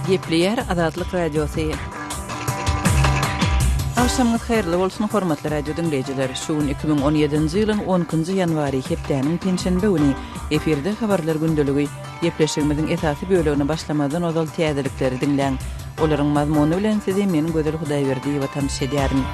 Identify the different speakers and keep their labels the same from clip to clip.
Speaker 1: Gepleýär Azatlyk Radiosy. Agşamyňyz haýyrly bolsun, hormatly radio diňleýjiler! Şu gün 2017-nji ýylyň 12-nji ýanwary, hepdäniň penşenbe güni. Efirde Habarlar gündeligi. Gepleşigimiziň esasy bölegine başlamazdan ozal täzelikleri diňläň. Olaryň mazmuny bilen sizi men Gözel Hudaýberdiýewa tanyş edýärin.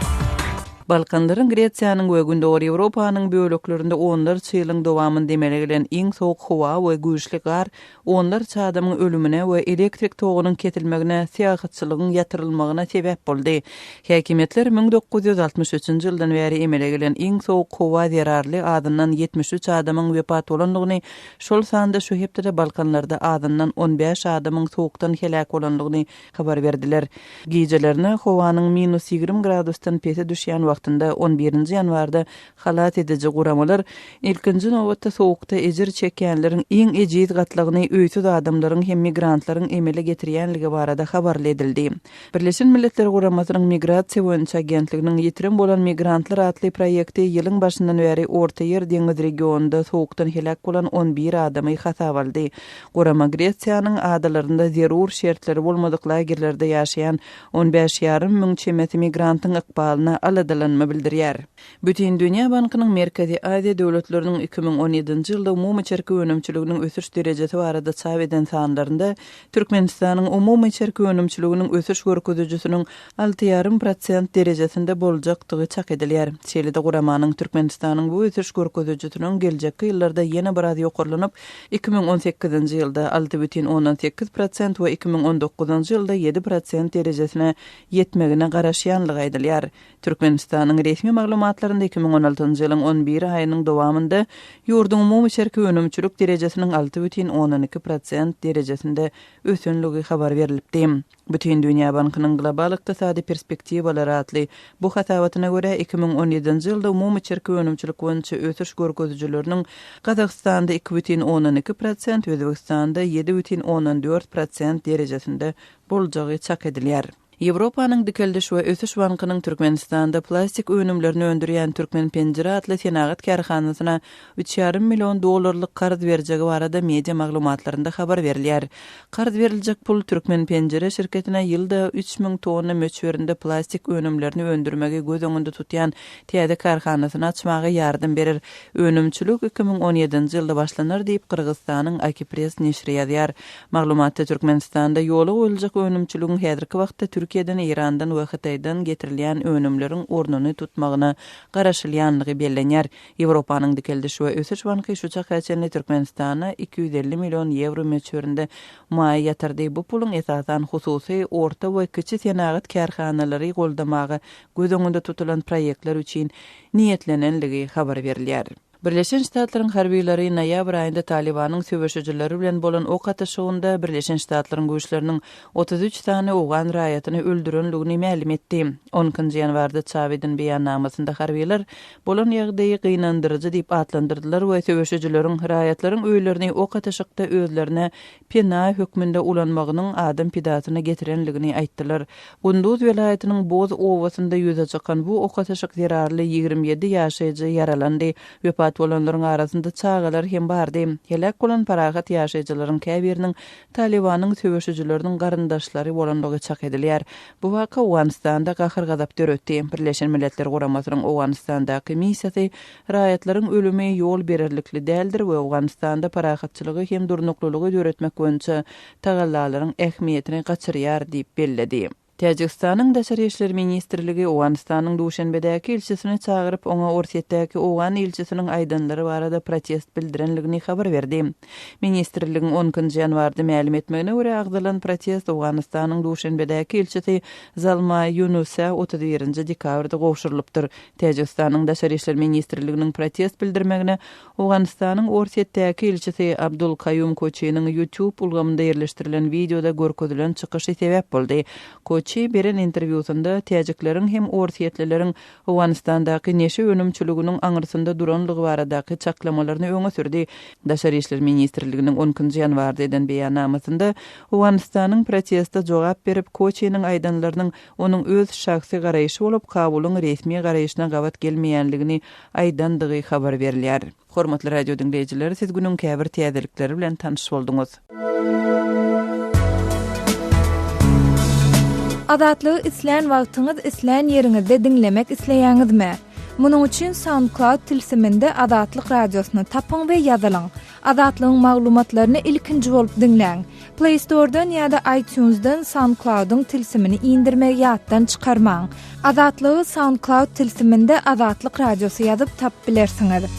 Speaker 1: Balkanlaryň, Gresiýanyň we Gündogar Ýewropanyň böleklerinde onlarça ýylyň dowamynda emele gelen iň sowuk howa we güýçli gar onlarça adamyň ölümine we elektrik togunyň kesilmegine, syýahatçylygyň ýatyrylmagyna sebäp boldy. Häkimiýetler 1963-nji ýyldan bäri emele gelen iň sowuk howa zerarly azyndan 73 adamyň wepat bolandygyny, şol sanda şu hepdede Balkanlarda azyndan 15 adamyň sowukdan heläk bolandygyny habar berdiler. Gijelerine howanyň minus 20 gradusdan pese düşýän wagtynda, on birinji ýanwarda halas ediji guramalar, ilkinji nobatda, sowukda ejir çekýänleriň iň ejiz gatlagyny öýsüz adamlaryň hem migrantlaryň emele getirýänligi barada habarly edildi. Birleşen Milletler Guramasynyň Migrasiýa boýunça agentliginiň Ýitirim bolan migrantlar atly proýekti ýylyň başyndan bäri Ortaýer deňiz regionynda sowukdan heläk bolan on bir adamy hasaba aldy. Gurama Gresiýanyň adalarynda zerur şertleri bolmadyk lagerlerde ýaşaýan on bäş ýarym müň çemesi migrantyň ykbalyna aladalanma bildirýär. Bütindünýä bankynyň Merkezi Aziýa döwletleriniň 2017-nji ýylda umumy içerki önümçiliginiň ösüş derejesi barada çap eden sanlarynda Türkmenistanyň umumy içerki önümçiliginiň ösüş görkezijisiniň alty ýarym prosent derejesinde boljakdygy çak edilýär. Şeýle-de guramanyň Türkmenistanyň bu ösüş görkezijisiniň geljekki ýyllarda ýene biraz ýokarlanyp, 2018-nji ýylda 6,8 prosent we 2019-njy ýylda 7 prosent derejesine ýetmegine garaşýanlygy aýdylýar. Türkmenistanyň resmi maglumatlarynda 2016-njy ýylyň on bir aýynyň dowamynda ýurduň umumy içerki önümçilik derejesiniň 6,2 prosent derejesinde ösenligi habar berlipdi. Bütindünýä bankynyň Global ykdysady perspektiwalar atly bu hasabatyna görä, 2017-nji ýylda umumy içerki önümçilik boýunça ösüş görkezijileriniň Gazagystanda 2,2 prosent, Özbegistanda 7,4 prosent derejesinde boljagy çak edilýär. Ýewropanyň Dikeldiş we ösüş bankynyň Türkmenistanda plastik önümlerini öndürýän Türkmenpenjire atly senagat kärhanasyna üç ýarym million dollarlyk karz berjegi barada media maglumatlarynda habar berilýär. Karz beriljek pul Türkmenpenjire şirketine ýylda 3000 tonna möçberinde plastik önümlerini öndürmegi göz öňünde tutýan täze kärhanasyny açmaga ýardam berer. Önümçilik 2017-nji ýylda başlanar diýip, Gyrgyzystanyň Akipress neşiri ýazýar. Maglumatda Türkmenistanda ýola goýuljak önümçiligiň häzirki wagtda Türkiýeden, Eýrandan we Hytaýdan getirilýän önümleriň ornuny tutmagyna garaşylýanlygy bellenýär. Ýewropanyň Dikeldiş we ösüş banky şu çaka çenli Türkmenistana 250 million ýewro möçberinde maýa ýatyrdy. Bu puluň esasan hususy, orta we kiçi senagat kärhanalary goldamaga göz öňünde tutulan proýektler üçin niýetlenenligi habar berilýär. Birleşen Ştatlaryň harbylary noýabr aýynda Talybanyň söweşijileri bilen bolan ok atyşygynda Birleşen Ştatlaryň güýçleriniň 33 sany owgan raýatyny öldürenligini mälim etdi. On ikinji ýanwarda çap eden beýannamasynda harbylar bolan ýagdaýy gynandyryjy diýip atlandyrdylar we söweşijileriň raýatlaryň öýlerini ok atyşykda özlerine pena hökmünde ulanmagynyň adam pidasyna getirenligini aýtdylar. Gunduz welaýatynyň Boz obasynda ýüze çykan bu ok atyşyk zerarly 27 ýaşaýjy ýaralandy. Wepat bolanlaryň arasynda çagalar hem bardy. Heläk bolan parahat ýaşaýjylaryň käbiriniň Talybanyň söweşijileriniň garyndaşlary bolandygy çak edilýär. Bu waka Owganystanda gahar-gazap döretdi. Birleşen Milletler Guramasynyň Owganystandaky missiýasy raýatlaryň ölümi ýol bererlikli däldir we Owganystanda parahatçylygy hem durnuklylygy döretmek boýunça tagallalaryň ähmiýetini gaçyrýar diýip belledi. Täjigistanyň Daşary işler ministrligi Owganystanyň Duşenbedäki ilçisini çagyryp, oňa Orsýetdäki owgan ilçisiniň aýdanlary barada protest bildirenligini habar berdi. Ministrligiň on ikinji ýanwarda mälim etmegine görä, agzalan protest Owganystanyň Duşenbedäki ilçisi Zalmaý Ýunusä 31-nji dekabrda gowşurylypdyr. Täjigistanyň Daşary işler ministrliginiň protest bildirmegine Owganystanyň Orsýetdäki ilçisi Abdul Kaýum Koçiniň YouTube ulgamynda ýerleşdirilen wideoda görkezilen çykyşy sebäp boldy. Koçi beren interwýusynda täjikleriň hem orsýetlileriň Owganystandaky neşe önümçiliginiň aňyrsynda duranlygy baradaky çaklamalaryny öňe sürdi. Daşary işler ministrliginiň on ikinji ýanwarda eden beýannamasynda Owganystanyň proteste jogap berip, Koçiniň aýdanlarynyň onuň öz şahsy garaýşy bolup, Kabulyň resmi garaýşyna gabat gelmeýänligini aýdandygy habar berilýär. Hormatly radio diňleýjiler, siz günüň käbir täzelikleri bilen tanyş bolduňyz.
Speaker 2: Azatlygy islän wagtyňyz, islän ýeriňizde diňlemek isleýäňizmi? Munuň üçin SoundCloud tilsiminde Azatlyk Radiosyny tapyň we ýazylyň. Azatlygyň maglumatlaryny ilkinji bolup diňläň. Play Store-dan ýa-da iTunes-dan SoundCloud-yň tilsimini indirmegi ýatdan çykarmaň. Azatlygy SoundCloud tilsiminde Azatlyk Radiosy ýazyp tapyp bilersiňiz.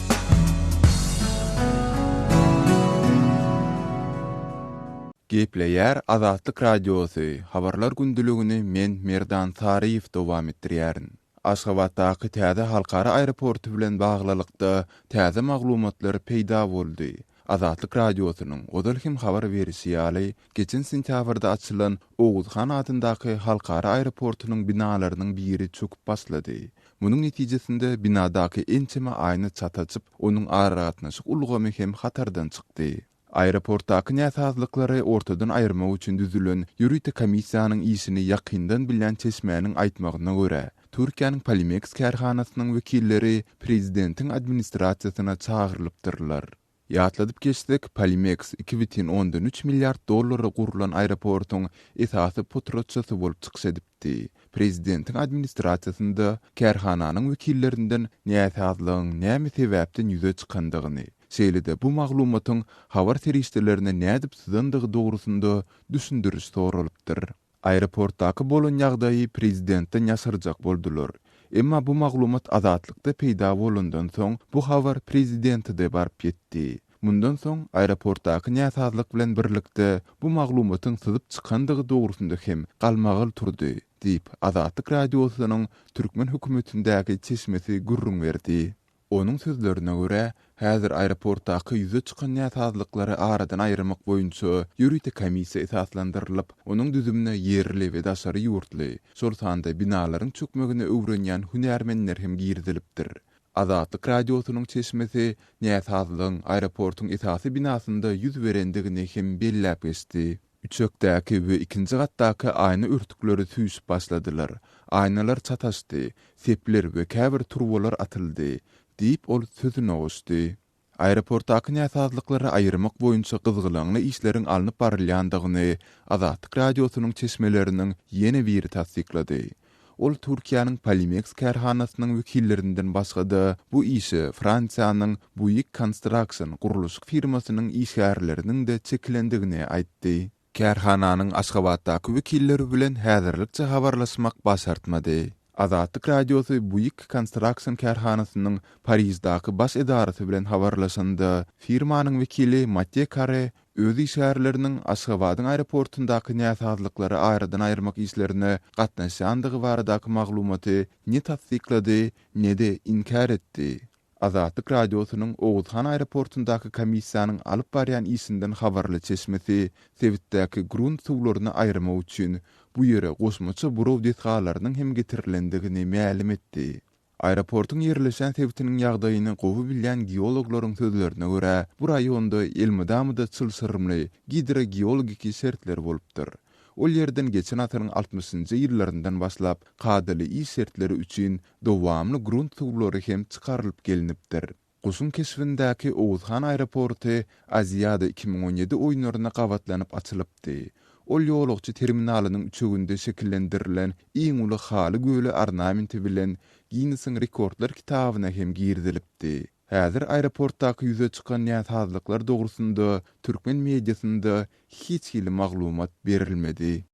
Speaker 3: Gepleýär Azatlyk Radiosy, Habarlar gündeligini men, Merdan Saryýew dowam etdirýärin. Aşgabatdaky täze halkara aeroporty bilen baglylykda täze maglumatlar peýda boldy. Azatlyk Radiosynyň ozal hem habar berişi ýaly, geçen sentýabrda açylan Oguz han adyndaky halkara aeroportunyň binalarynyň biri çöküp başlady. Munuň netijesinde binadaky ençeme aýna çat açyp, onuň aragatnaşyk ulgamy hem hatardan çykdy. Aeroportdaky näsazlyklary ortadan aýyrmak üçin düzülen ýörite komissiýanyň işini ýakyndan bilýän çeşmäniň aýtmagyna görä, Türkiýäniň Polimeks kärhanasynyň wekilleri prezidentiň administrasiýasyna çagyrylypdyrlar. Ýatladyp geçsek, Polimeks 2,3 milliard dollara gurlan aeroportuň esasy potratçysy bolup çykyş edipdi. Prezidentiň administrasiýasynda kärhananyň wekillerinden näsazlygyň näme sebäpden ýüze çykandygyny, Şeýle-de bu maglumatyň habar serişdelerine nädip syzandygy dogrusynda düşündiriş soralypdyr. Aeroportdaky bolan ýagdaýy prezidentden ýaşyrjak boldular. Emma bu maglumat Azatlykda peýda bolandan soň, bu habar prezidente-de baryp ýetdi. Mundan soň, aeroportdaky näsazlyk bilen birlikde bu maglumatyň syzyp çykandygy dogrusynda hem galmagal turdy, diýip, Azatlyk Radiosynyň türkmen hökümetindäki çeşmesi gürrüň berdi. Onuň sözlerine görä, häzir aeroportdaky ýüze çykan näsazlyklary aradan aýyrmak boýunça ýörite komissiýa esaslandyrylyp, onuň düzümine ýerli we daşary ýurtly, şol sanda binalaryň çökmegini öwrenýän hünärmenler hem girizilipdir. Azatlyk Radiosynyň çeşmesi näsazlygyň aeroportuň esasy binasynda ýüz berendigini hem belläp geçdi. Üçekdäki we ikinji gatdaky aýna örtükleri süýşüp başladylar. Aýnalar çataşdy, sepler we käbir turbalar atyldy, diýip, ol sözüne goşdy. Aeroportdaky näsazlyklary aýyrmak boýunça gyzgalaňly işleriň alnyp barylýandygyny Azatlyk Radiosynyň çeşmeleriniň ýene biri tassyklady. Ol Türkiýäniň Polimeks kärhanasynyň wekillerinden başga-da, bu işe Fransiýanyň Buig Construction gurluşyk firmasynyň işgärleriniň-de çekilendigini aýtdy. Kärhananyň Aşgabatdaky wekilleri bilen häzirlikçe habarlaşmak başartmady. Azatlyk Radiosy Buig Construction kärhanasynyň Pariždaky baş edarasy bilen habarlaşanda, firmanyň wekili Matýe Kare Öz işgärleriniň Aşgabadyň aeroportyndaky näsazlyklary aradan aýyrmak işlerine gatnaşýandygy baradaky maglumaty ne tassyklady, ne-de inkär etdi. Azatlyk Radiosynyň Oguzhan aeroportyndaky komissiýanyň alyp barýan işinden habarly çeşmesi sebitdäki grunt suwlaryny aýyrmak üçin bu ýere goşmaça buraw desgalarynyň hem getirilendigini mälim etdi. Aeroportuň ýerleşen sebitiniň ýagdaýyny gowy bilýän geologlaryň sözlerine görä, bu raýonda elmydama-da çylşyrymly gidrogeologiki şertler bolupdyr. Ol ýerden geçen asyryň altmyşynjy ýyllaryndan başlap kadaly iş şertleri üçin dowamly grunt suwlary hem çykarylyp gelnipdir. Guşuň keşbindäki Oguzhan aeroporty Aziada 2017 oýunlaryna gabatlanyp açylypdy. Ol ýolagçy terminalynyň üçeginde şekillendirilen iň uly haly göli ornamenti bilen Ginnesiň rekordlar kitabyna hem girizilipdi. Häzir aeroportdaky ýüze çykan näsazlyklar dogrusynda türkmen mediasynda hiç hili maglumat berilmedi.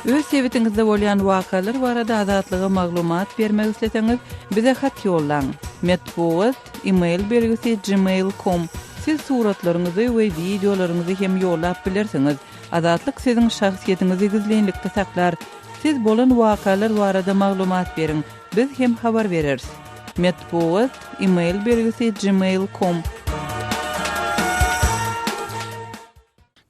Speaker 1: Öz sebitiňizde bolýan wakalar barada Azatlyga maglumat bermek isleseňiz, bize hat ýollaň. Metbugat, e-mail belgisi gmail com. Siz suratlaryňyzy we wideolaryňyzy hem ýollap bilersiňiz. Azatlyk siziň şahsyýetiňizi gizlinlikde saklar. Siz bolan wakalar barada maglumat beriň, biz hem habar bereris. Metbugat, e-mail belgisi gmail com.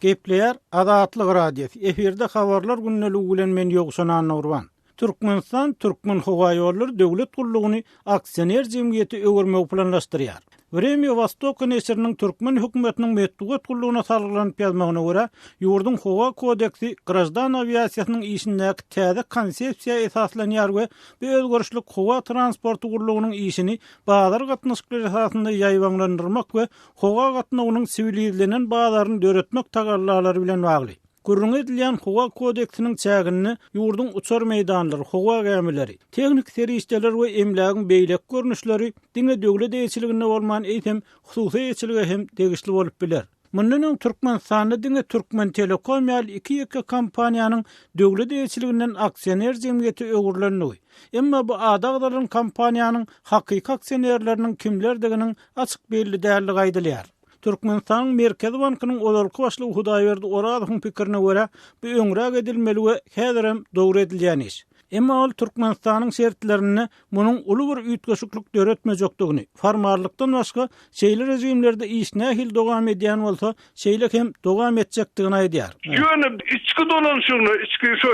Speaker 4: Gepleýär Azatlyk Radiosy, efirde Habarlar gündeligi bilen men Ýowşan Annagurban. Türkmenistan Türkmenhowaýollary döwlet gullugyny aksioner jemgyýete öwürmegi planlaşdyrýar. Wremýa Wostoka neşiriniň türkmen hökümetiniň metbugat gullugyna salgylanyp ýazmagyna görä, ýurduň Howa kodeksi graždan awiasiýasynyň işindäki täze konsepsiýa esaslanýar we bu özgerişlik howa transporty gullugynyň işini bazar gatnaşyklary esasynda ýaýbaňlandyrmak we howa gatnawynyň siwilizlenen bazaryny döretmek tagallalary bilen bagly. Gürrüňi edilýän Howa kodeksiniň çäginde ýurduň uçar meýdanlary, howa gämileri, tehniki serişdeler we emlägiň beýleki görnüşleri diňe döwlet eýeçiliginde bolman, eýsem, hususy eýeçilige hem degişli bolup biler. Mundan öň Türkmenistanda diňe Türkmentelekom ýaly iki-ýeke kompaniýanyň döwlet eýeçiliginden aksioner jemgyýete öwrülendigi, emma bu ady agzalan kompaniýanyň hakyky aksionerleriniň kimlerdiginiň açyk belli däldigi aýdylýar. Türkmenistanyň Merkezi bankynyň ozalky başlygy Hudaýberdi Orazowyň pikirine görä, bu öňräk edilmeli we häzirem dogry edilýän iş. Emma ol Türkmenistanyň şertlerinde munuň uly bir üýtgeşiklik döretmejekdigini, formallykdan başga şeýle režimlerde iş nähili dowam edýän bolsa, şeýle hem dowam etjekdigini aýdýar.
Speaker 5: Ýöne içki dolanyşygyna, içki şu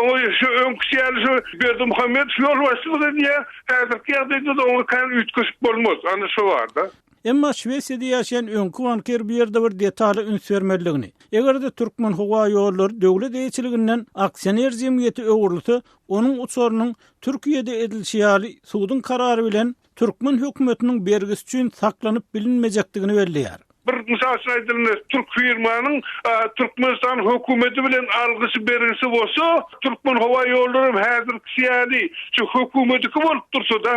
Speaker 5: oňa şu öňküsi ýaly şu Berdimuhamedow ýolbaşçylyk edýär, häzirki ýagdaýda-da oňa kän üýtgeşik bolmaz, ana şo bar-da.
Speaker 4: Emma Şwesiýada ýaşaýan öňki bankir bu ýerde bir detala üns bermelidigini, eger-de Türkmenhowaýollary döwlet eýeçiliginden aksioner jemgyýete öwrülse, onuň uçarynyň Türkiýede edilişi ýaly suduň karary bilen türkmen hökümetiniň bergisi üçin saklanyp bilinmejekdigini belleýär.
Speaker 5: Bir mysal üçin aýdylanda, türk firmanyň Türkmenistan hökümeti bilen algysy-bergisi bolsa, Türkmenhowaýollary hem häzirkisi ýaly şu hökümetiki bolup dursa-da,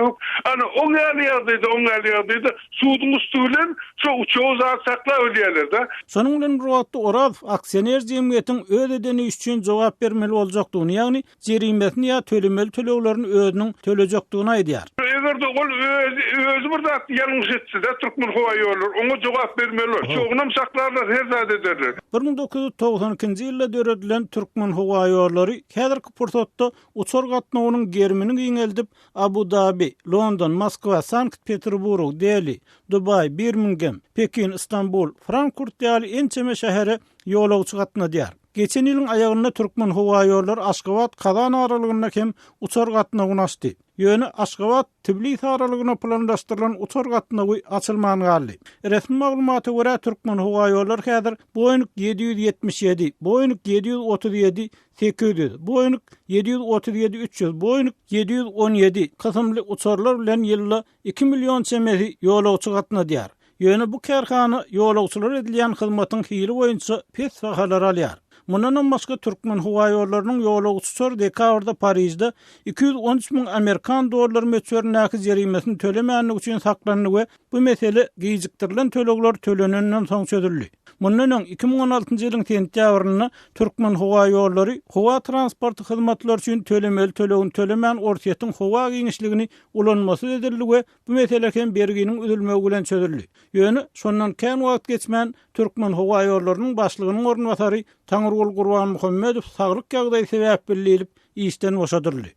Speaker 5: ana, oň ýaly ýagdaýda, oň ýaly ýagdaýda suduň üsti bilen şo uçagy zat saklap bilýärler-de.
Speaker 4: Şonuň bilen bir wagtda Orazow aksioner jemgyýetiň öz eden işi üçin jogap bermeli boljakdygyny, ýagny jerimesini ýa tölemeli töleglerini özüniň tölejekdigini aýdýar.
Speaker 5: Eger-de ol özi özi bir zat ýalňyş etse-de, Türkmenhowaýollary oňa jogap bermeli bolar. Uçagynam saklarlar, her zat ederler.
Speaker 4: 1992-nji ýylda döredilen Türkmenhowaýollary häzirki pursatda uçar gatnawynyň gerimini giňeldip, Abu-Dabi, London, Moskwa, Sankt-Peterburg, Deli, Dubaý, Birmingem, Pekin, Stambul, Frankfurt ýaly ençeme şähere ýolagçy gatnadýar. Geçen ýylyň aýagynda Türkmenhowaýollary Aşgabat, Kazan aralygynda hem uçar gatnawyny açdy. Ýöne Aşgabat, Tbilisi aralygyna planlaşdyrylan uçar gatnawy açylman galdy. Resmi maglumata görä, Türkmenhowaýollary häzir Boeing 777, Boeing 737, 800, Boeing 737, 300, Boeing 717 kysymly uçarlar bilen ýylda 2 million çemesi ýolagçy gatnadýar. Ýöne bu kärhana ýolagçylara edilýän hyzmatyň hili boýunça pes bahalary alýar. Mundanam başga Türkmenhowaýollarynyň ýolagçy uçary dekabrda Parižde 213 müň amerikan dollary möçberindäki jerimesini tölemändigi üçin saklandy we bu mesele gijikdirilen tölegler tölenenden soň çözüldi. Mundan öň, 2016-njy ýylyň sentýabrynda Türkmenhowaýollary howa transporty hyzmatlary üçin tölemeli tölegini tölemän Orsýetiň howa giňişligini ulanmasyz edildi we Bu mesele hem berginiň üzülmegi bilen çözüldi. Ýöne şondan kän wagt geçmän, Türkmenhowaýollarynyň başlygynyň orunbasary Taňrygul Gurbanmuhammedow saglyk ýagdaýy sebäpli diýlip, işden boşadyldy.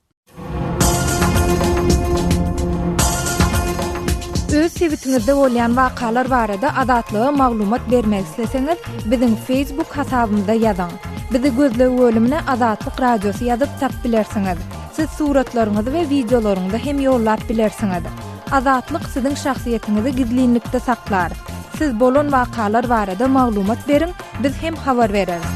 Speaker 2: Öz sebitiňizde bolýan wakalar barada Azatlyga maglumat bermek isleseňiz, biziň Facebook hasabymyza ýazyň. Bizi gözleg bölümine Azatlyk Radiosy ýazyp tap bilersiňiz. Siz suratlaryňyzy we wideolaryňyzy hem ýollap bilersiňiz. Azatlyk siziň şahsyýetiňizi gizlinlikde saklar. Siz bolan wakalar barada maglumat beriň, biz hem habar bereris.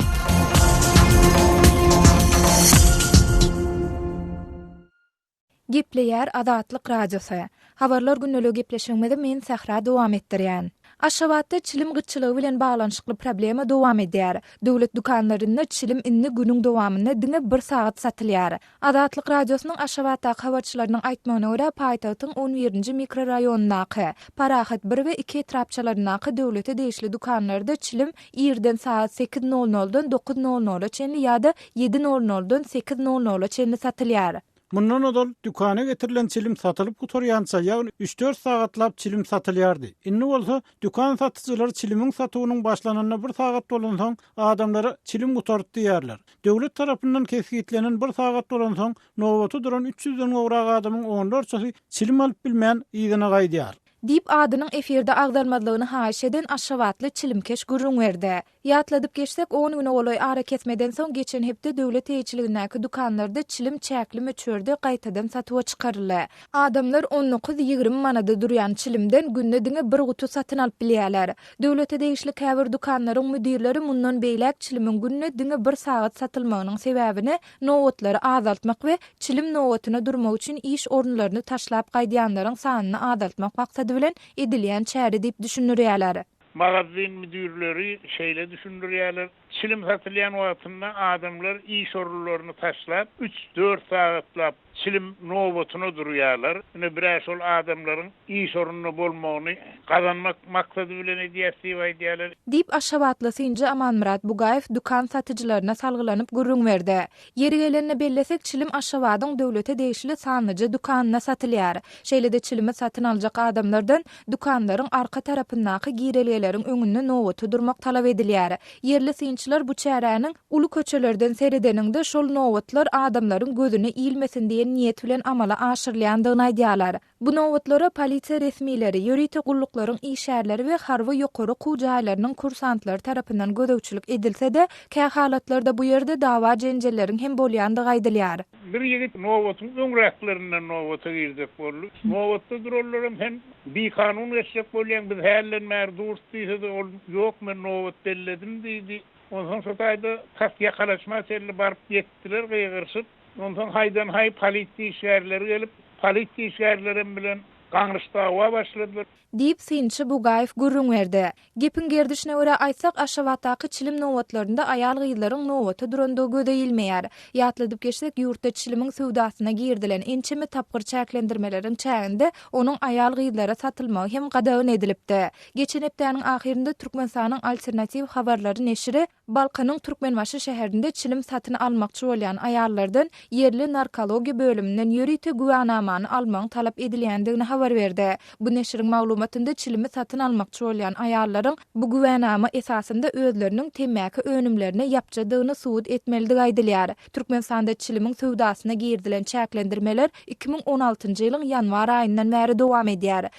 Speaker 2: Gepleýär Azatlyk Radiosy. Habarlar gündeligi gepleşigimizi men Sähra dowam etdirýän. Aşgabatda çilim gytçylygy bilen baglanyşykly problema dowam edýär. Döwlet dükanlarynda çilim indi günüň dowamynda diňe bir sagat satylýar. Azatlyk Radiosynyň Aşgabatdaky habarçylarynyň aýtmagyna görä, paýtagtyň on birinji mikroraýonyndaky, Parahat bir we iki etrapçalaryndaky döwlete degişli dükanlarda çilim irden sagat sekiz nol noldan dokuz nol nola çenli ýa-da ýedi nol noldan sekiz nol nola çenli satylýar.
Speaker 4: Mundan ozal, dükana getirilen çilim satylyp gutarýança, ýagny üç-dört sagatlap çilim satylýardy. Indi bolsa, dükan satyjylary çilimiň satuwynyň başlananyna bir sagat bolansoň, adamlara çilim gutardy diýýärler. Döwlet tarapyndan kesgitlenen bir sagat bolansoň, nobata duran üç ýüzden gowrak adamyň onlarçasy çilim alyp bilmän, yzyna gaýdýar.
Speaker 2: Diýip, adynyň efirde agzalmazlygyny haýyş eden aşgabatly çilimkeş gürrüň berdi. Ýatladyp geçsek, on güne golaý arakesmeden soň geçen hepde döwlet eýeçiligindäki dükanlarda çilim çäkli möçberde gaýtadan satuwa çykaryldy. Adamlar on dokuz-ýigrimi manada durýan çilimden günde diňe bir guty satyn alyp bilýärler. Döwlete degişli käbir dükanlaryň müdirleri mundan beýläk çilimiň günde diňe bir sagat satylmagynyň sebäbini nobatlary azaltmak we çilim nobatyna durmak üçin iş orunlaryny taşlap gaýdýanlaryň sanyny azaltmak maksady bilen edilýän çäre diýip düşündirýärler.
Speaker 6: Magazin müdirleri şeýle düşündirýärler, Çilim satylýan wagtynda adamlar iş orunlaryny taşlap, üç-dört sagatlap çilim nobatyna durýarlar. Ine, bir-ä şol adamlaryň iş ornunda bolmagyny gazanmak maksady bilen edýäs diýip aýdýarlar.
Speaker 2: Diýip, aşgabatly synçy Amanmyrat Bugaýew dükan satyjylaryna salgylanyp gürrüň berdi. Ýeri gelende bellesek, çilim Aşgabadyň döwlete degişli sanlyja dükanynda satylýar. Şeýle-de çilimi satyn aljak adamlardan dükanlaryň arka tarapyndaky girelgeleriň öňünde nobata durmak talap edilýär. Ýerli synçylar bu çäräniň uly köçelerden seredeniňde şol nobatlar adamlaryň gözüne ilmesin diýen niýet bilen amala aşyrylýandygyny aýdýarlar. Bu nobatlara polisiýa resmileri, ýörite gulluklaryň işgärleri we harby ýokary okuw jaýlarynyň kursantlary tarapyndan gözegçilik edilse-de, kähalatlarda bu ýerde dawa-jenjelleriň hem bolýandygy aýdylýar.
Speaker 6: Bir ýigit nobatyň öňräklerinden nobata girjek boldy. Nobatda duranlaram sen bikanun geçjek bolýaň, biz hälden bäri durus diýse-de, ol ýok, men nobat belledim diýdi. Onsoň şo taýda tas ýakalaşma çenli baryp ýetdiler gygyryşyp. Onsoň haýdan-haý polisiýa işgärleri gelip, polisiýa işgärlerem bilen gaňryş-dawa başladylar.
Speaker 2: Diýip, synçy Bugaýew gürrüň berdi. Gepiň gerdişine görä aýtsak, Aşgabatdaky çilim nobatlarynda aýal-gyzlaryň nobata durandygy göze ilmeýär. Ýatladyp geçsek, ýurtda çilimiň söwdasyna girizilen ençeme tapgyr çäklendirmeleriň çäginde onuň aýal-gyzlara satylmagy hem gadagan edilipdi. Geçen hepdäniň ahyrynda Türkmenistanyň Alternatiw habarlary neşiri Balkanyň Türkmenbaşy şäherinde çilim satyn almakçy bolýan aýallardan ýerli narkologiýa bölüminden ýörite güwänamany almagyň talap edilýändigini habar berdi. Bu neşiriň maglumatynda çilimi satyn almakçy bolýan aýallaryň bu güwänama esasynda özleriniň temmäki önümlerine ýapjadygyny subut etmelidigi aýdylýar. Türkmenistanda çilimiň söwdasyna girizilen çäklendirmeler 2016-njy ýylyň ýanwar aýyndan bäri dowam edýär.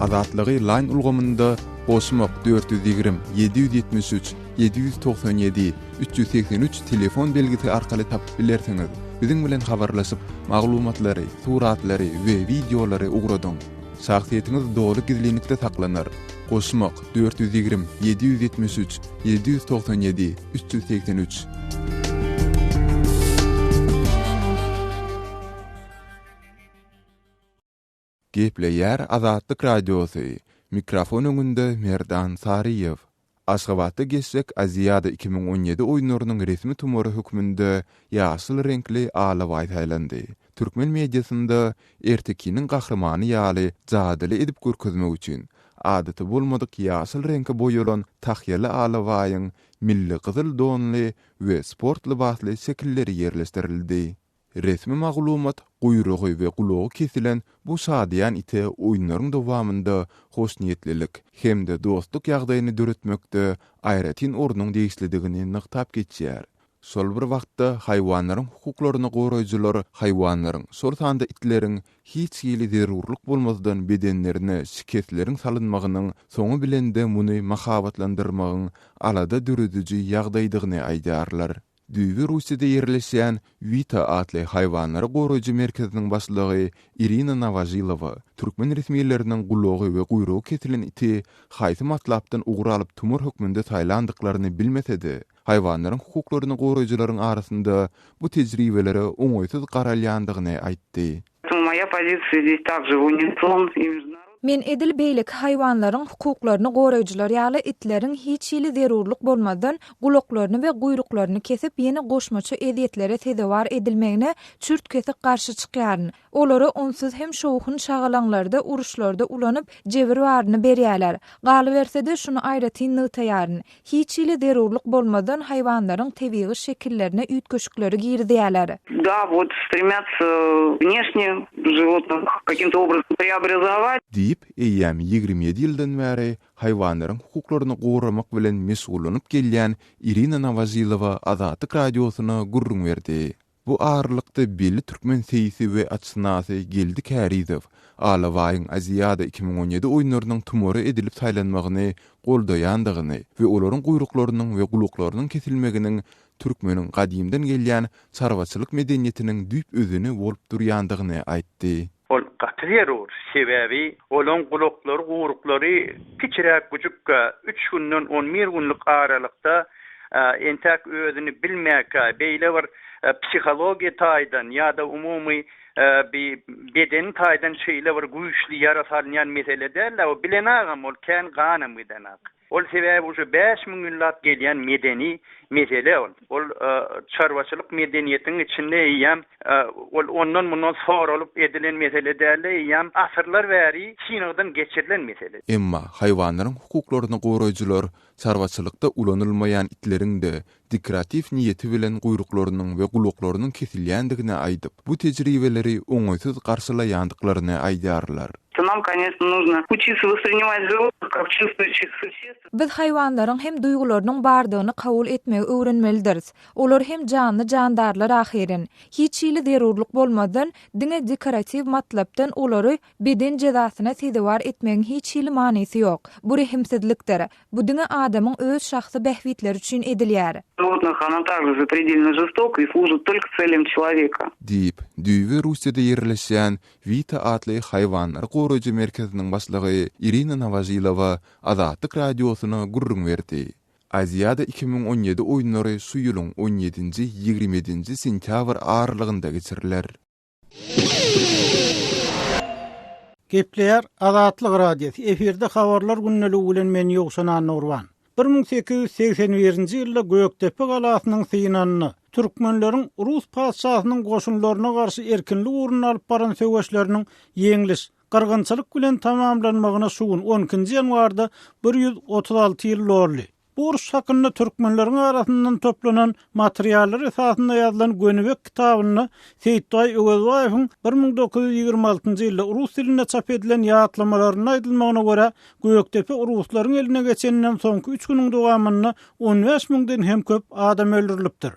Speaker 3: Azatlygy Line ulgamynda goşmak 420 773 797 383 telefon belgisi arkaly tapyp bilersiňiz. Biziň bilen habarlaşyp, maglumatlary, suratlary we wideolary ugradyň. Şahsyýetiňiz doly gizlinlikde saklanar. Goşmak 420 773 797 383. Gepleýär Azatlyk Radiosy, mikrofon öňünde Merdan Saryýew. Aşgabatda geçjek Aziada 2017 oýunlarynyň resmi tumary hökmünde ýaşyl reňkli alabaý saýlandy. Türkmen mediasynda ertekiniň gahrymany ýaly jadyly edip görkezmek üçin, adaty bolmadyk ýaşyl reňke boýalan tahýaly alabaýyň milli gyzyl donly we sport lybasly şekilleri ýerleşdirildi. Resmi maglumat, guýrugy we gulagy kesilen bu şadyýan ite oýunlaryň dowamynda hoşniýetlilik hem-de dostluk ýagdaýyny döretmekde aýratyn ornuň degişlidigini nygtap geçýär. Şol bir wagtda, haýwanlaryň hukuklaryny goraýjylar haýwanlaryň, şol sanda itleriň hiç hili zerurlyk bolmazdan bedenlerine şikesleriň salynmagynyň, soňy bilen-de muny mahabatlandyrmagyň alada dörediji ýagdaýdygyny aýdýarlar. Düýbi Russiýada ýerleşýän Wita atly haýwanlary goraýjy merkeziniň başlygy Irina Nowožilowa türkmen resmileriniň gulagy we guýrugy kesilen iti haýsy matlapdan ugur alyp tumar hökmünde saýlandyklaryny bilmese-de, haýwanlaryň hukuklaryny goraýjylaryň arasynda bu tejribelere oňaýsyz garalýandygyny aýtdy.
Speaker 7: Moýa pozisiýa zdes takže w unison i mejdunarodnyy.
Speaker 2: Men edil beýleki haýwanlaryň hukuklaryny goraýjylar ýaly itleriň hiç hili zerurlyk bolmazdan gulaklaryny we guýruklaryny kesip ýene goşmaça ezýetlere sezewar edilmegine çürt-kesik garşy çykýaryn. Olary onsuz hem şowhun-şagalaňlarda, uruşlarda ulanyp jebir baryny berýäler. Galyberse-de şuny aýratyn nygtaýaryn. Hiç hili zerurlyk bolmazdan haýwanlaryň tebigy şekillerine üýtgeşikleri girizýärler.
Speaker 7: Da, wot stremýatsa wneşne životnyh kakim-to obrazom preobrazowat.
Speaker 3: Diýip, eýýäm 27 ýyldan bäri haýwanlaryň hukuklaryny goramak bilen meşgullanyp gelýän Irina Nowožilowa Azatlyk Radiosyna gürrüň berdi. Bu aralykda belli türkmen seýsi we atşynasy Geldi Kärizow Alabaýyň Aziada 2017 oýunlarynyň tumary edilip saýlanmagyny goldaýandygyny we olaryň guýruklarynyň we gulaklarynyň kesilmeginiň türkmeniň gadymdan gelýän çarwaçylyk medeniýetiniň düýp özeni bolup durýandygyny aýtdy.
Speaker 8: Ol gaty zerur, sebäbi olaň gulaklary, guruklary kiçiräk güjükkä, üç günden on bir günlük aralykda entäk özüni bilmäkä, beýle bir psihologiýa taýdan ýa-da umumy bi bedeni taýdan şeýle bir güýçli ýara salynýan mesele däl-de, o bilenagam ol kän ganam gidenak. Ol sebäbi uje 5000 ýyllap gelýän medeni mesele ol. Ol çarwaçylyk medeniýetiň içinde eýýäm ol ondan-mundan soralyp edilen mesele däl-de, eýýäm asyrlar bäri synagdan geçirilen mesele.
Speaker 3: Emma haýwanlaryň hukuklaryny goraýjylar çarwaçylykda ulanylmaýan itleriň-de dekoratiw niýeti bilen guýruklarynyň we gulaklarynyň kesilýändigini aýdyp, bu tejribeleri oňaýsyz garşylaýandyklaryny aýdýarlar.
Speaker 7: Nam, koneçno, nuzno uçitsa wosprinimat žywotnyh kak çuwstwuýuşih suşestw.
Speaker 2: Biz haýwanlaryň hem duýgularynyň bardygyny kabul etmegi öwrenmelidiris. Olar hem janly-jandarlar ahyryn. Hiç hili zerurlyk bolmazdan, diňe dekoratiw matlapdan olary beden jezasyna sezewar etmegiň hiç hili manysy ýok. Bu rehimsizlikdir. Bu diňe adamyň öz şahsy bähbitleri üçin edilýär.
Speaker 7: Животных она также запредельно жестока и служит только целям человека.
Speaker 3: Diýip, düýbi Russiýada ýerleşýän Wita atly haýwanlary goraýjy merkeziniň başlygy Irina Nowožilowa Azatlyk Radiosyna gürrüň berdi. Aziada 2017 oýunlary şu ýylyň on ýedinji, 27-nji sentýabr aralygynda geçiriler.
Speaker 4: Gepleýär Azatlyk Radiosy, efirde Habarlar gündeligi bilen men Ýowşan Annagurban. 1881-nji ýylda Gökdepe galasynyň synanynda türkmenleriň rus patyşasynyň goşunlaryna garşy erkinlik ugrunda alyp baran söweşleriniň ýeňliş, gyrgynçylyk bilen tamamlanmagyna şu gün, on ikinji ýanwarda 136 ýyl doldy. Bu uruş hakynda türkmenleriň arasyndan toplanan materiallar esasynda ýazylan Gönübek kitabynda Seýitbaý Öwezbaýewiň 1926-njy ýylda rus dilinde çap edilen ýatlamalarynda aýdylmagyna görä, Gökdepe ruslaryň eline geçeninden soňky üç günüň dowamynda on bäş müňden hem köp adam öldürilipdir.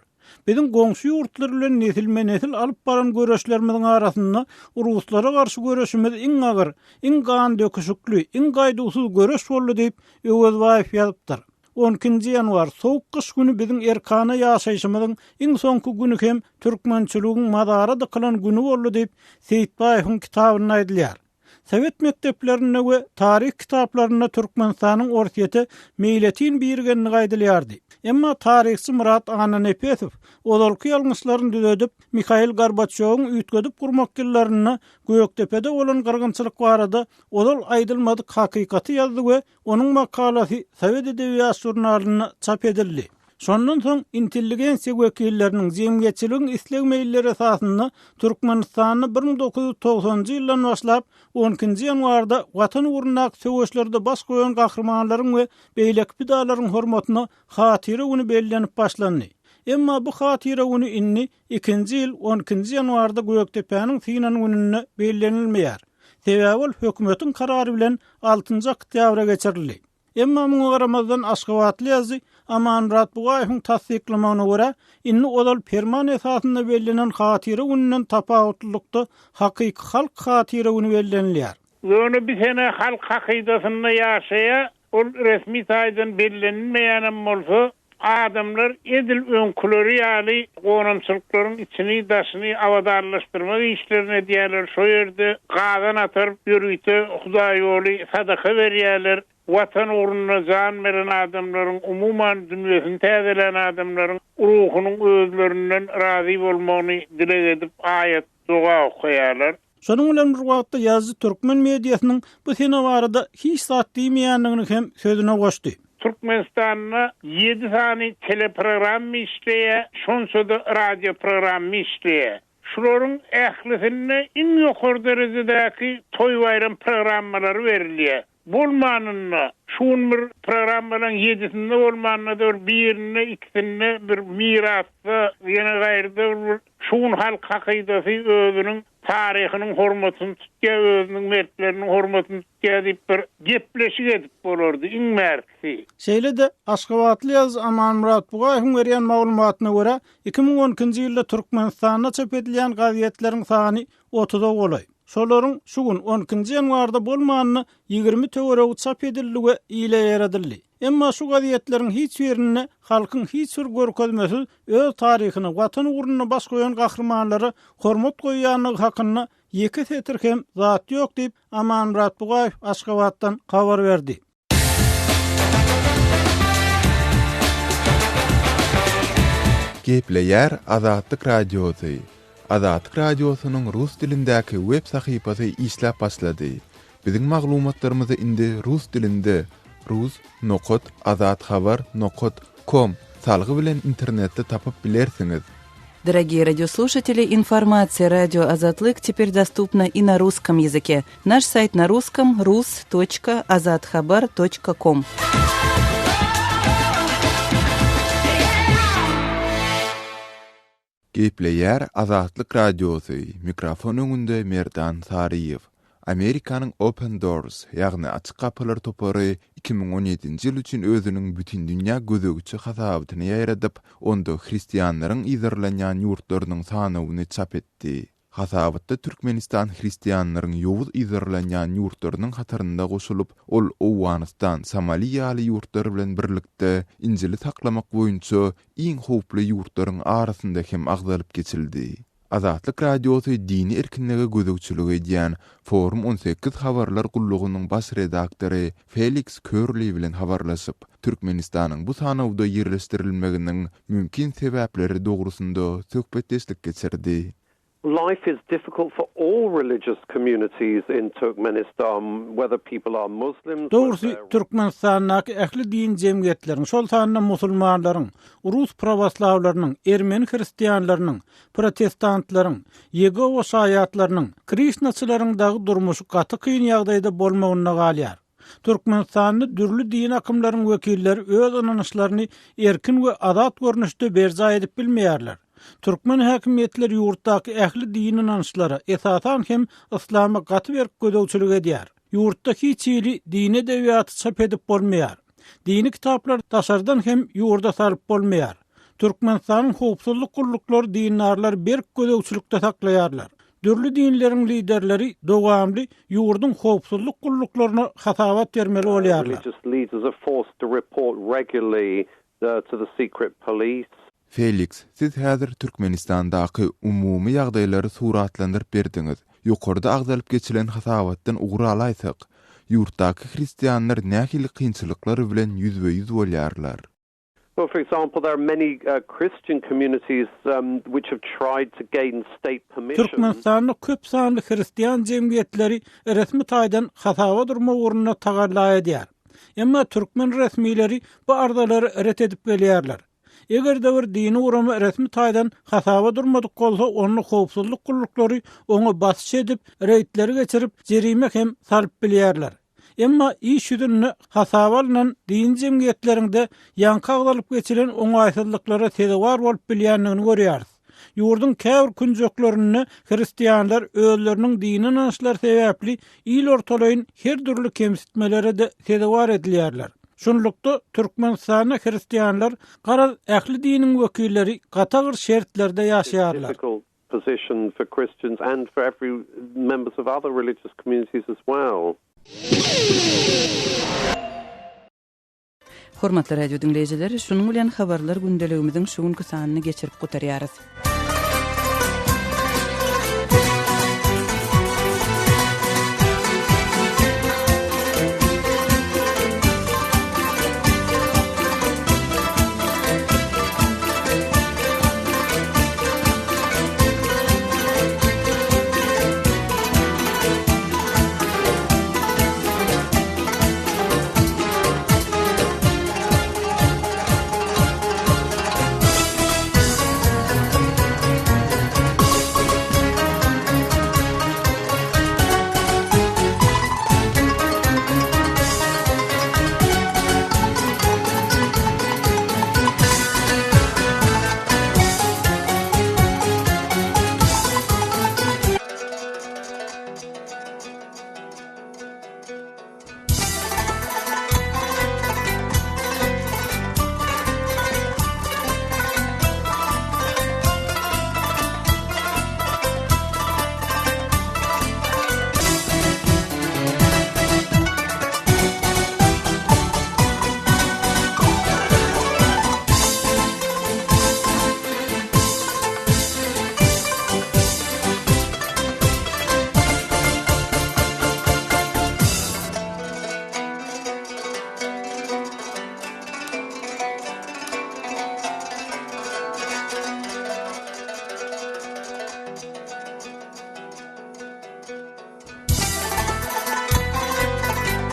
Speaker 4: Biziň goňşy ýurtlar bilen nesilme-nesil alyp baran göreşlerimiziň arasynda ruslara garşy göreşimiz iň agyr, iň gandöküşikli, iň gaýduwsyz göreş boldy diýip, Öwezbaýew ýazypdyr. On ikinji ýanwar, sowuk gyş güni biziň erkana ýaşaýşymyzyň iň soňky güni hem türkmençiligiň mazara dykylan güni boldy diýip, Seýitbaýewiň kitabynda aýdylýar. Sowet mekdeplerinde we taryh kitaplarynda Türkmenistanyň Orsýete meýletin birigenligi aýdylýardy. Emma taryhçy Myrat Annanepesow ozalky ýalňyşlaryny düzedip, Mihail Gorbaçýowyň üýtgedip gurmak ýyllarynda Gökdepede bolan gyrgynçylyk barada ozal aýdylmadyk hakykaty ýazdy we Onuň makalasy Sowet edebiýat žurnalynda çap edildi. Şondan soň intelligensiýa wekilleriniň, jemgyýetçiligiň isleg-meýilleri esasynda Türkmenistanda 1990-njy ýyldan başlap on ikinji ýanwarda Watan ugrundaky söweşlerde baş goýan gahrymanlaryň we beýleki pidalaryň hormatyna Hatyra güni bellenip başlandy. Emma bu Hatyra güni indi ikinji ýyl on ikinji ýanwarda Gökdepäniň synan gününde bellenilmeýär. Sebäbi ol hökümetiň karary bilen altynjy oktýabra geçirildi. Emma muňa garamazdan aşgabatly ýazyjy Amanmyrat Bugaýewiň tassyklamagyna görä, indi ozal perman esasynda bellenen Hatyra gününden tapawutlylykda hakyky Halk hatyra güni bellenilýär.
Speaker 6: Ýöne bi sene halk hakydasynda ýaşaýar, Ol resmi taýdan bellenilmeýänem bolsa, adamlar edil öňküleri ýaly gonamçylyklaryň içini, daşyny abadanlaşdyrmak işlerini edýärler, şo ýerde gazan ataryp ýörite hudaýýoly sadaka berýärler, Watan ugrunda jan beren adamlaryň, umuman dünýesini täzelän adamlaryň ruhunyň özlerinden razy bolmagyny dileg edip aýat, doga okaýarlar.
Speaker 4: Şonuň bilen bir wagtda ýazyjy türkmen mediasynyň bu sene barada hiç zat diýmeýändigini hem sözüne goşdy.
Speaker 6: Türkmenistanda ýedi sany teleprogramma işleýär, şonça-da radioprogramma işleýär. Şularyň ählisinde iň ýokary derejedäki toý-baýram programmalary berilýär. Bolmanynda, şu gün bir programmalaryň ýedisinde bolmanda-da bir birinde, ikisinde bir mirasda, ýene gaýryda bir şu gün halk hakydasy özüniň taryhynyň hormatyny tutýar, özüniň mertleriniň hormatyny tutýar diýip bir gepleşik edip bolardy, iň bärkisi.
Speaker 4: Şeýle-de, aşgabatly ýazyjy Amanmyrat Bugaýewiň berýän maglumatyna görä, 2012-nji ýylda Türkmenistanda çap edilýän gazetleriň sany otuza golaý. Şolaryň şu gün, on ikinji ýanwarda bolmanda 20 töweregi çap edildi we ile ýaýradyldy. Emma şu gazetleriň hiç birinde halkyň hiç bir görkezmesiz öz taryhyna, Watan ugrunda baş goýan gahrymanlara hormat goýýandygy hakynda ýeke setir hem zat ýok diýip, Amanmyrat Bugaýew Aşgabatdan habar berdi.
Speaker 3: Gepleýär Azatlyk Radiosy, Azatlyk Radiosynyň rus dilindäki web sahypasy işläp başlady. Biziň maglumatlarymyzy indi rus dilinde rus nokat azathabar nokat kom salgy bilen internetde tapyp bilersiňiz.
Speaker 1: Дорогие радиослушатели, информация радио Азатлык теперь доступна и на русском языке. Наш сайт на русском rus.azathabar.com.
Speaker 3: Gepleýär Azatlyk Radiosy, mikrofon öňünde Merdan Saryýew. Amerikanyň Open Doors, ýagny Açyk gapylar topary 2017-nji ýyl üçin özüniň bütindünýä gözegçi hasabatyny ýaýradyp, onda hristianlaryň yzarlanýan ýurtlarynyň sanawyny çap etdi. Hasabatda Türkmenistan hristianlaryň ýowuz yzarlanýan ýurtlarynyň hatarynda goşulyp, ol Owganystan, Somali ýaly ýurtlar bilen birlikde Injili saklamak boýunça iň howply ýurtlaryň arasynda hem agzalyp geçildi. Azatlyk Radiosy dini erkinlige gözegçilik edýän Forum 18 habarlar gullugynyň baş redaktory Feliks Körli bilen habarlaşyp, Türkmenistanyň bu sanawda ýerleşdirilmeginiň mümkin sebäpleri dogrusynda söhbetdeşlik geçirdi.
Speaker 9: Life is difficult for all religious communities in Turkmenistan, whether people are Muslims,
Speaker 4: Dogrusy, Türkmenistandaky ähli din jemgyýetleriň, şol sanda musulmanlaryň, rus prawoslawlarynyň, ermeni hristianlarynyň, protestantlaryň, Ýegowa şaýatlarynyň, krişnaçylaryň dagy durmuşy gaty kyn ýagdaýda bolmagynda galýar. Türkmenistanda dürli dini akymlaryň wekilleri öz ynanyşlaryny erkin we azat görnüşde berjaý edip bilmeýärler. Türkmen häkimiýetleri ýurtdaky ähli dini ynanyşlara, esasan hem yslama gaty berk gözegçilik edýär. Ýurtda hiç hili dini edebiýaty çap edip bolmaýar. Dini kitaplary daşardan hem ýurda salyp bolmaýar. Türkmenistanyň howpsuzlyk gulluklary dindarlary berk gözegçilikde saklaýarlar. Dürli dinleriň liderleri dowamly ýurduň howpsuzlyk gulluklaryna hasabat bermeli bolýarlar.
Speaker 3: Feliks, siz häzir Türkmenistandaky umumy ýagdaýlary suratlandyryp berdiňiz. Ýokarda agzalyp geçilen hasabatdan ugur alaýsak, ýurtdaky hristianlar nähili kynçylyklar bilen ýüzbe-ýüz bolýarlar?
Speaker 9: Well, for example, there are many Christian communities which have tried to gain state permission.
Speaker 4: Türkmenistanda köp sanly hristian jemgyýetleri resmi taýdan hasaba durmak ugrunda tagalla edýär. Emma türkmen resmileri bu arzalary ret edip gelýärler. Eger-de bir dini gurama resmi taýdan hasaba durmadyk bolsa, onda howpsuzlyk gulluklary oňa basyş edip, reýdleri geçirip, jerime hem salyp bilýärler. Emma iş ýüzünde hasaba alnan dini jemgyýetleriň-de ýaňky agzalyp geçilen oňaýsyzlyklara sezewar bolup bilýändigini görýäris. Ýurduň käbir künjeklerinde hristianlar özleriniň dini ynançlary sebäpli il ortalaýyn her dürli kemsitmelere-de sezewar edilýärler. Şunlukda, Türkmenistanda hristianlar, garaz, ähli diniň wekilleri gaty agyr şertlerde ýaşaýarlar.
Speaker 9: position for Christians and for every members of other religious communities as well.
Speaker 1: Hormatly radio diňleýjiler, şunuň bilen habarlar gündeligimiziň şu günki sanyny geçirip gutarýarys.